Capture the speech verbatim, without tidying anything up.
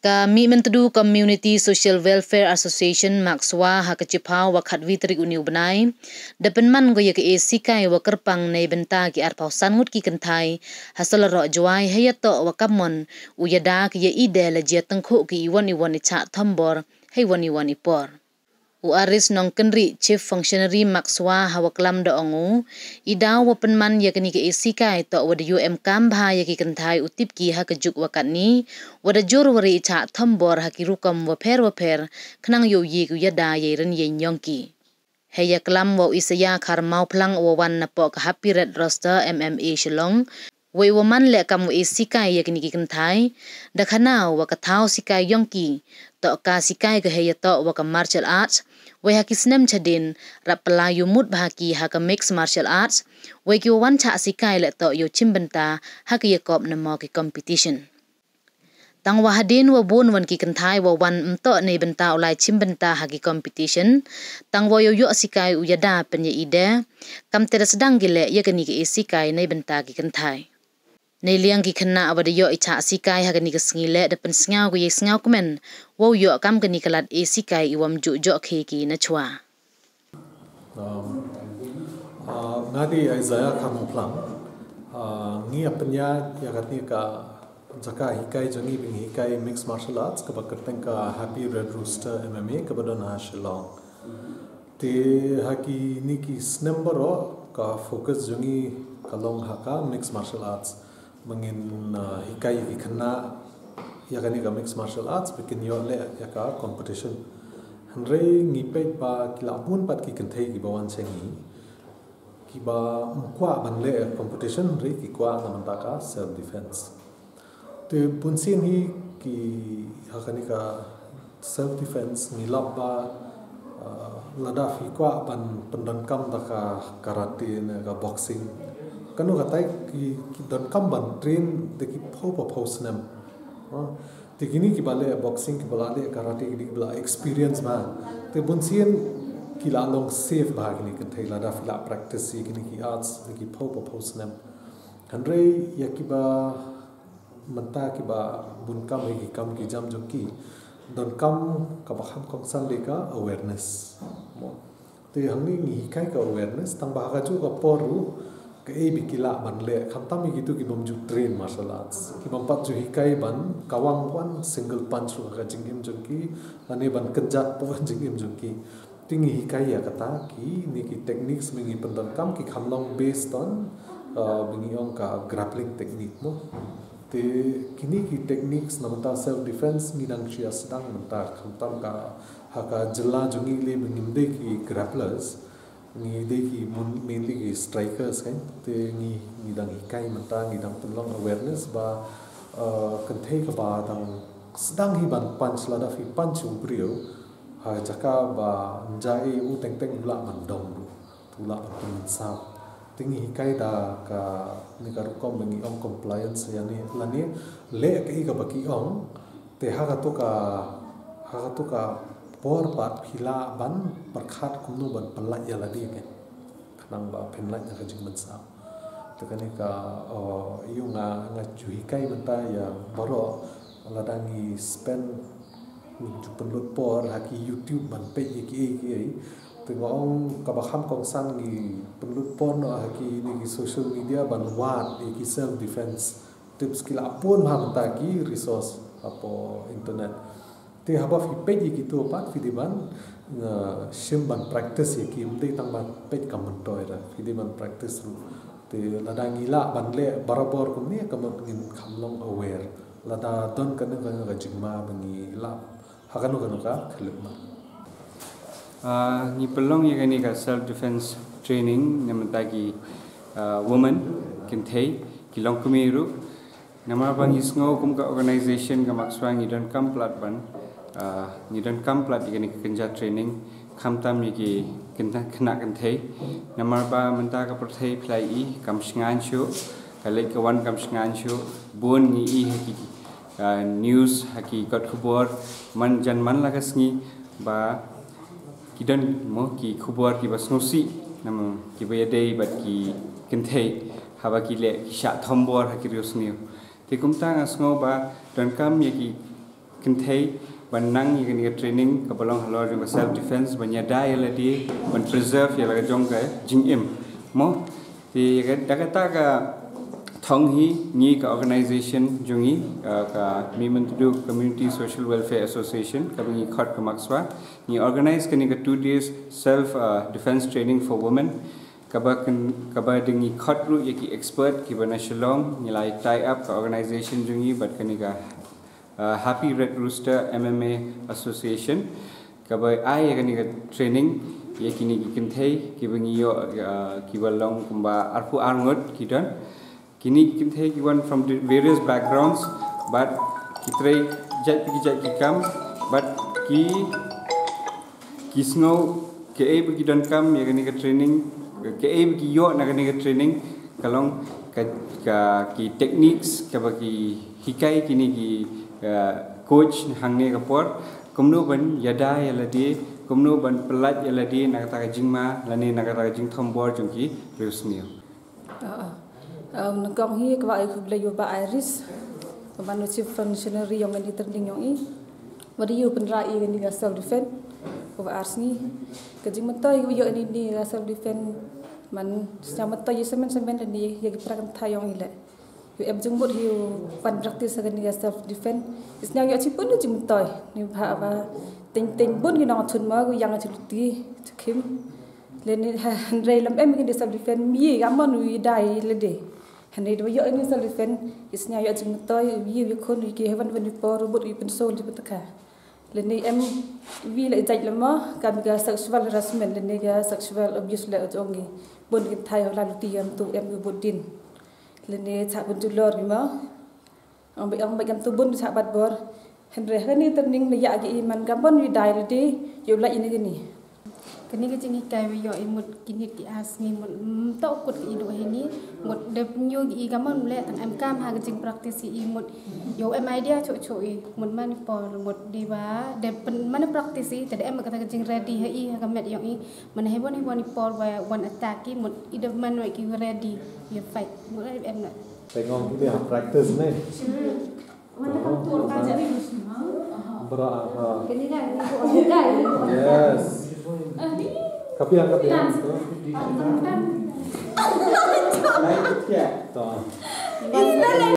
Ka Mihmyntdu Community Social Welfare Association, Makswa, ha ka chiphaw wa khatwi tarik uni u bnai da pynman ko ya ka esikai wa kyrpang nei bynta ki arphaw san ngut ki kynthai ha Sohla Roh Jowai, ha ya toh wa kammon u yada ki ya ide la jia tyngkhuh ki iwon iwon i chah thombor ha iwon iwon i por. U Aris Nongkynrih, Chief Functionary, Makswa, ha wa klam da ong u, i daw wa pynman ya kani ka esikai toh wa da yu em kam bha ya ki kynthai u tip ki ha ka juk wa katni, wa da jur wa ri i chah thombor ha ki rukom wa pher wa pher, khnang yow yi ku yada ya i rynïeng yong ki. Hei ya klam wa u Isaya Kharmawphlang wa wan na poh ka Happy Red Rooster M M A Shillong, wei wa man leh kam wa esikai ya kini ki kynthai, da khana wa ka thaw sikai yong ki toh ka sikai ka hei ya toh wa ka martial arts, wei ha ki snem chadien rap pla yu mut bha ki ha ka mixed martial arts, wei ki wa wan chah sikai leh toh yow chim bynta ha ki ya kop na mo ki competition. Tang wa hadien wa bun wan ki kynthai wa wan mtoh nei bynta u lai chim bynta ha ki competition, tang wa yow yoh sikai u yada pyn ya ide, kam te da sdang ki leh ya kani ki esikai nei bynta ki kynthai. Nei liang ki khynnah wa da yoh i chah sikai ha kani ka sngi leh da pynsngaw ki ya sngaw kmen, wow yoh kam kani ka lad esikai i wam ju joh khe ki na chwa. Um, uh, nga di Isaiah Kharmawphlang. Uh, ngi apnya ya katni ka jaka hikai jong ngi bing hikai mixed martial arts kaba kyrteng ka Happy Red Rooster M M A kaba don ha Shillong. Te ha kini ki snem baroh ka focus jong ngi ka long ha ka mixed martial arts. Mangin uh, hikai ki khynnah ya kani ka mixed martial arts bikin yoh leh ya ka competition. Hynrei ngi peit ba ki la bun pat ki kynthei kiba wan sha ngi kiba ym kwah ban leh competition hynrei ki kwah na bynta ka self defense. Te bun sien hi ki ha kani ka self defense ngi lap ba uh, lada phi kwah ban pyndonkam da ka karate ne ka boxing. Kano ka tai ki, ki donkam ban train da ki phaw pa phaw snem. Uh, te kini kiba leh boxing kiba la leh karate kini kiba la experience ba. Te bun sien ki la long safe ba kini kynthei lada phi la practice kini ki arts da ki phaw pa phaw snem. Hynrei ya kiba mynta kiba bun kam hi ki kam ki jam jong ki. Donkam kaba kham kongsan de ka awareness. Mo. Te hangne ngi hikai ka awareness tang ba ha ka ju ka por ru ka ei bi ki lah ban leh khamtam hi kitu ki bam ju train martial arts. Ki bam pat ju hikai ban kawang one single punch ru ka jingim jong ki lane ban kynjat po jingim jong ki. Te ngi hikai ya kata kini ki techniques mi ngi pyndonkam ki kham long based on uh, mi ngi ong ka grappling technique mo. Te kini ki techniques na bynta self defense ngi dang shu sdang mynta khamtam ka ha ka jylla jong ngi le mi ngim dei ki grapplers. Ngi dei ki mainly ki strikers kan. Te ngi ngi dang hikai mynta ngi dang pynlong awareness ba uh, kynthei kaba dang sdang hi ban punch lada phi punch u briew ha jaka ba nja e u teng teng u lah ban dong ru u lah ban pynmynsaw. Te ngi hikai da ka ni ka rukom ba ngi ong compliance yani lane leh ka i kaba ki ong te ha ka tu ka ha ka tu ka por pat phi lah ban pyrkhat kumno ban pynlait ya lade ke. Khnang ba pynlait na ka jingmynsaw. Te kane ka uh, yu nga nga ju hikai mynta ya baroh lada ngi spend ngi ju pynlut por ha ki YouTube ban peit ya ki ei ki ei. Te nga ong kaba kham kongsan ngi pynlut por no ha ki ni ki social media ban wad ya ki self defense tips ki la pun ha mynta ki resource hapo internet. Te haba phi peit ya kitu pat phi dei ban uh, shim ban practice ya ki ym dei tang ban peit ka myntoi ra phi dei ban practice ru. Te lada ngi lah ban leh barabor kumne ka mut ngin kham long aware. Lada don kane kane ka jingma ba ngi lah ha kano kano ka khlip ma. Uh, ngi pynlong ya kane ka self defense training na mynta ki uh, women kynthei ki longkmie ru. Namar ba ngi sngew kum ka organization ka Makswa ngi donkam palat ban uh, ngi donkam palat ya kane ka kynja training khamtam ya ki kynja khynnah kynthei. Namar ba mynta ka pyrthei phi la i kam shngain shuh ka leit ka wan kam shngain shuh bun ngi i ha ki uh, news ha ki kot khubor man jan man la ka sngi ba ki don mo ki khubor kiba sngewsih namar kiba ïadei bad ki kynthei haba ki leh ki shah thombor ha ki riewsniew. Te kumta nga sngew ba donkam ya ki kynthei ban nang ïa kane ka training kaba long halor jong ka self defense, ban ïada ïa lade, ban preserve ïa la ka jong ka jingim. Mo, te ïa ka, da kata ka thong hi ngi ka organization jong ngi, uh, ka Mihmyntdu Community Social Welfare Association, kaba ngi khot ka MACSWA, ngi organize kane ka two days self, uh, defense training for women. Kaba kan, kaba dang ngi khot ruh ïa ki expert kiba na Shillong, ngi la tie up ka organization jong ngi bad kane ka, uh, Happy Red Rooster M M A Association. Kaba ai ïa kane ka training ïa kine ki kynthei kiba ngi ïoh, uh, kiba long kumba arphew ar ngut ki don. Kine ki kynthei ki wan from di-, various backgrounds, but ki trei jait ki jait ki kam, but ki, ki sngew kaei ba ki donkam ïa kane ka training, kaei ba ki ïoh na kane ka training, ka long ka, ka ki techniques kaba ki hikai kine ki, uh, coach hangne ka por, kumno ban ïada ïa lade, kumno ban pyllait ïa lade na kata ka jingma lane na kata ka jingthombor jong ki riewsniew. Ah, ah. Um, nyngkong hi kwah ai khublei ïa u Bah Iris, uba u chief functionary jong kane ka training jong i, ba dei u pynrah ïa kane ka self defense kaba ar sngi. Ka jingmyntoi kaba ïoh ïa kane ka self defense, man sñiaw myntoi ïa i samen samen lane ïa ki para kynthei jong i leh. Ïoh em jingmut hi u pan practice ha kane ka self defense. Sñiaw ïoh shibun jingmyntoi. Neibhah ba teng teng bun ki nongshun mo ki ïeng ha ki luti ki khim. Lane ha, hynrei lym em kane ka self defense, ym ye ka mon u ïada ïa lade. Hynrei da ba ïoh kane ka self defense, i sñiaw ïoh jingmyntoi, u ïa u ïakhun, u ïa ki hewan wan i por, u bud u ïa pynsol ïa pynthikna. Lane em, u ïa la i jait lama, ka mih ka sexual harassment, lane ka sexual abuse leh u jong ki. Bun ki kynthei ha la luti ym tu em ki bud dien. Lane cha pynjulor ki mo. Ong bad, ong bad kam tu bun cha bat bor. Hynrei ha kane ka training la ïa ki i man ka mon ïada ïa lade, ïa u lait ïa kane. Kane ka jinghikai ba ïoh i mut kine ki ar sngi mut, mm, to kut ki i duh hini, mut da pynïoh ki i ka mon leh tang em kam ha ka jingpractice i mut. Ïoh em idea choh choh i mut man i por mut dei ba da pyn-, man practice i te da em kata ka jingready ha i ha ka met jong i. Man hi bon hi bon i por ba wan attack i mut i da man wei ki ready ïa fight. Mut em na. Tengok kita practice ni. Bra, ha. Yes. Kapiang, kapiang. To.